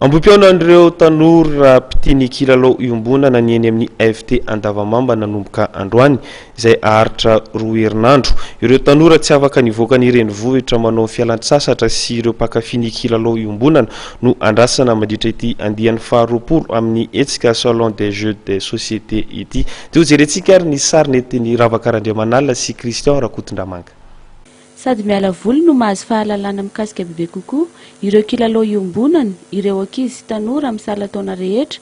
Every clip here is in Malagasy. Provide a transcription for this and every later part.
Ambohipihaonan'ireo tanora mpitia ny kilalao iombonana ny eny amin'ny AFT Andavamamba nanomboka androany, izay haharitra roa herinandro. Ireo tanora tsy afaka nivoaka ny renivohitra manao fialantsasatra sy ireo mpankafy ny kilalao iombonana no andrasana mandritra ity andiany faharoapolo amin'ny hetsika Salon des Jeux de Société ity. Dia hojerentsika ary ny sary nentin'i Ravaka Randriamanalina sy Christian Rakotondramanga. Sady miala voly no mahazo fahalalana mikasika bebe kokoa ireo kilalao iombonana ireo ankizy sy tanora amin'ny salan-taona rehetra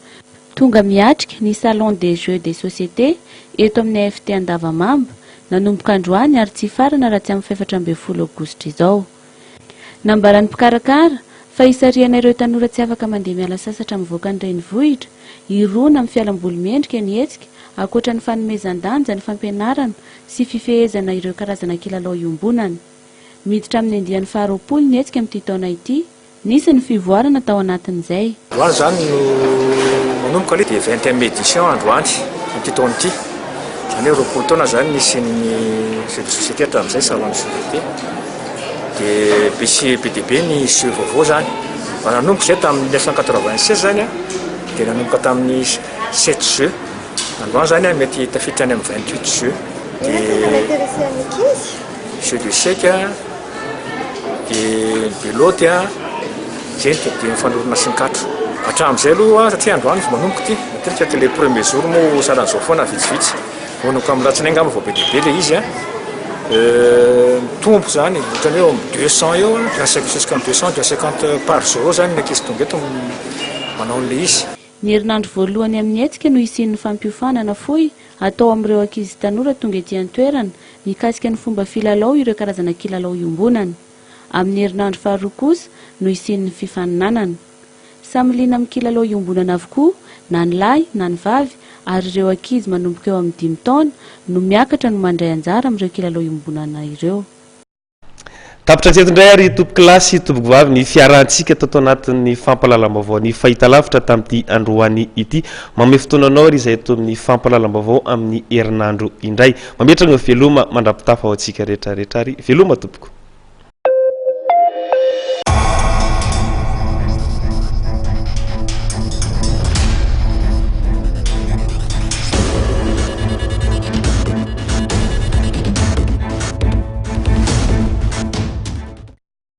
tonga miatrika ny Salon des Jeux des Sociétés eto amin'ny AFT Andavamamba nanomboka androany ary tsy hifarana raha tsy amin'ny fahefatra ambin'ny folo aogositra izao. Nambaran'ny mpikarakara fa hisarihana ireo tanora tsy afaka mandeha miala sasatra mivoaka ny renivohitra hirona amin'ny fialamboly mendrika ny hetsika ankoatra ny fanomezan-danja ny fampianarana sy fifehezana ireo karazana kilalao iombonana. Miditra amin'ny andiany faharoapolo ny hetsika amin'ity taona ity. Nisy ny fivoarana tao anatin'izay. Androany izany no manomboka ilay dia vingtième édition androany amin'ity taona ity. Izany hoe 20 taona izany nisian'ny jeux de société hatramin'izay, salon de société. Dia be sy be dia be ny jeux vaovao izany. Fa nanomboka izay tamin'ny 1996 izany an, dia nanomboka tamin'ny sept jeux. Androany izany an, mety tafiditra any amin'ny 28 jeux. Inona no tena intéressé ny ankizy? Jeu d'échec an, dia ny belote an, izay no dia ny fanorona sy ny katro. Hatramin'izay aloha satria androany vao manomboka ity, matetika le premier jour moa sahalan'izao foana vitsivitsy. Manomboka amin'ny alatsinainy angamba vao be dia be ilay izy an. Mitombo izany, ohatran'ny hoe eo amin'ny 200 eo an, jusqu'à 200, 250 par jour eo izany ny ankizy tonga eto manao an'ilay izy. Ny herinandro voalohany amin'ny hetsika no hisian'ny fampiofanana fohy atao amin'ireo ankizy sy tanora tonga ety an-toerana mikasika ny fomba filalao ireo karazana kilalao iombonana. Amin'ny herinandro faharoa kosa no hisian'ny fifaninanana. Samy liana amin'ny kilalao iombonana avokoa na ny lahy na ny vavy ary ireo ankizy manomboka eo amin'ny dimy taona no miakatra no mandray anjara amin'ireo kilalao iombonana ireo. Tapitra hatreto indray ary tompokolahy sy tompokovavy ny fiarahantsika tato anatin'ny fampahalalam-baovao ny fahitalavitra tamin'ity androany ity. Manome fotoana anao ary izay eto amin'ny fampahalalam-baovao amin'ny herinandro indray. Mametraka ny veloma mandra-pitafa ho antsika rehetra rehetra ary veloma tompoko.